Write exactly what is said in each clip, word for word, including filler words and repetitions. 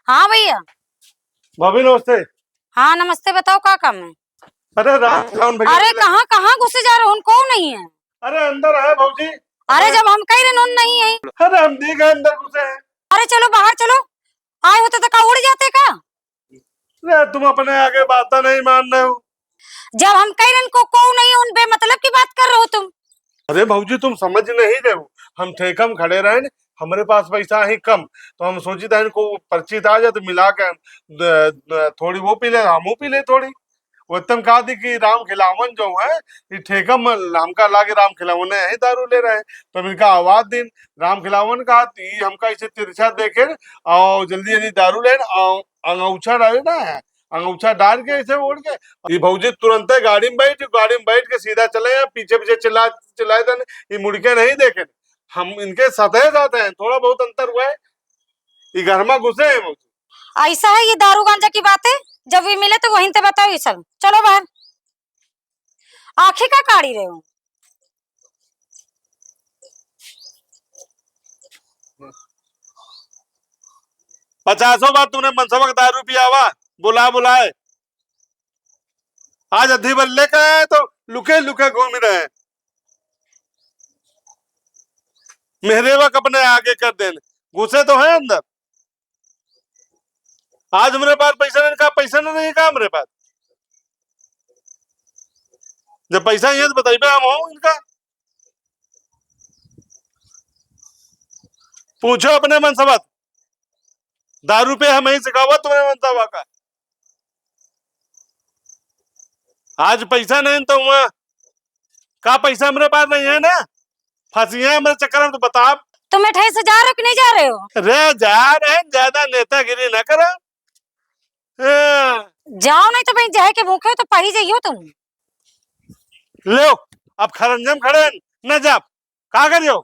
हाँ भैया। भाभी नमस्ते। हाँ नमस्ते, बताओ का काम है? अरे राम खिलावन भैया अरे मिले। कहाँ, कहाँ घुसे जा रहे हो? उनको नहीं है। अरे अंदर है भौजी। अरे अरे जब हम कह रहे हैं, उन नहीं है। अरे हम दिख गए अंदर घुसे हैं। अरे चलो बाहर चलो, आए होते तो का उड़ जाते का? अरे तुम अपने आगे बातें नहीं मान रहे हो। जब हम कह रहे हैं, को, को नहीं है, उन बेमतलब की बात कर रहे हो तुम। अरे भौजी तुम समझ नहीं रहे हो, हम ठेका में खड़े रहे न, हमरे पास पैसा ही कम, तो हम सोची था इनको परिचित आ जाए तो मिला के द-, द-, थोड़ी वो पी ले, हमहू पी ले थोड़ी। वो तम कहा थी कि राम खिलावन जो है, ये ठेका में हमका लागे राम खिलावन है, यही दारू ले रहे हैं। तो हम इनका आवाज दिन, राम खिलावन कहा, तो ये हमका इसे तिरछा देखे और जल्दी जल्दी दारू लेन और अंगौछा डाले ना है, अंगौछा डाल के ऐसे ओढ़ के ये भौजी तुरंते गाड़ी में बैठ, गाड़ी में बैठ के सीधा चले हैं, पीछे पीछे चिल्ला चिल्लाए देन, ये मुड़ के नहीं देखे। हम इनके साथे साथ हैं, थोड़ा बहुत अंतर हुआ है, ये घर में घुसे हैं भौजी। ऐसा है ये दारू गांजा की बातें, जब भी मिले तो वहीं ते बताओ ये सब। चलो बाहर, आंखें का काढ़ी रहे हो? पचासों बार तुमने मनसबा का दारू पियावा, बुला बुलाए। आज अद्धी भर लेके आए तो लुके लुके घूम रहे हैं। मेहरेवा का अपने आगे कर देने, घुसे तो हैं अंदर। आज हमरे पास पैसा नहीं, का पैसा नहीं, नहीं का हमरे पास। जब पैसा ये तो बताइबे हम हो इनका। पूछो अपने मनसबा, दारू पे हम ही सिखावा तुम्हें मनसबा का। आज पैसा नहीं तो हुआ का, पैसा हमरे पास नहीं है ना, फंसिया हमरे चक्कर में तो बता। तुम मिठाई से जा रहे हो कि नहीं जा रहे हो? अरे जा रहे हैं, ज्यादा नेतागिरी ना करो। हाँ। जाओ नहीं तो भाई, जाए के भूखे हो तो पही जाइयो तुम। लो, अब खरंजम खड़े न जा, का करियो?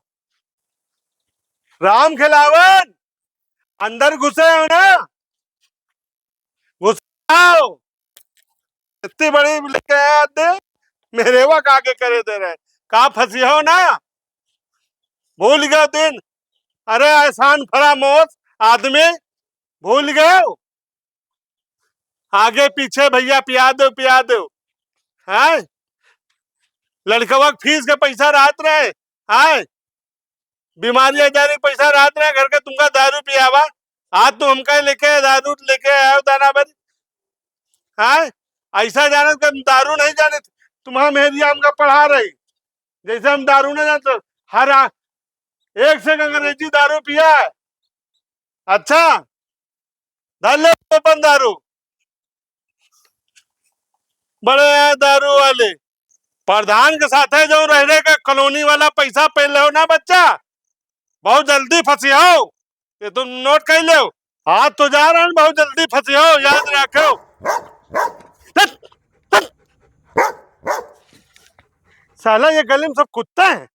राम खिलावन, अंदर घुसे हो ना? घुसाओ। इतनी बड़ी लेके आया दे, मेहरेवा का आगे करे दे रहे। का फंसी हो ना? भूल गए दिन। अरे एहसान फरामोश आदमी, भूल गए हो? आगे पीछे भैया पिया दो, पिया दो। हैं? लड़कवा के फीस के पैसा रहत रहे, हैं? बीमारी आजारी के पैसा रहत रहे, घर के तुमका दारू पियावा। आज तुम हमका लेके दारू लेके आयो दाना भरी। हैं? ऐसा जानत कि हम दारू नहीं जानित, तुम्हारा मेहरिया हमका पढ़ा रही, जैसे हम दारू नहीं जानते। हर आ-, एक से अंग्रेजी दारू पिया है। अच्छा, धर ले अपन दारू। बड़े हैं दारू वाले। प्रधान के साथे जो रह रहे के कॉलोनी वाला पैसा पहले हो ना बच्चा, बहुत जल्दी फंसी हो। ये तुम नोट कर लो। आज तो जा रहे हैं, बहुत जल्दी फंसी हो, याद रखो। साला ये गली में सब कुत्ते हैं।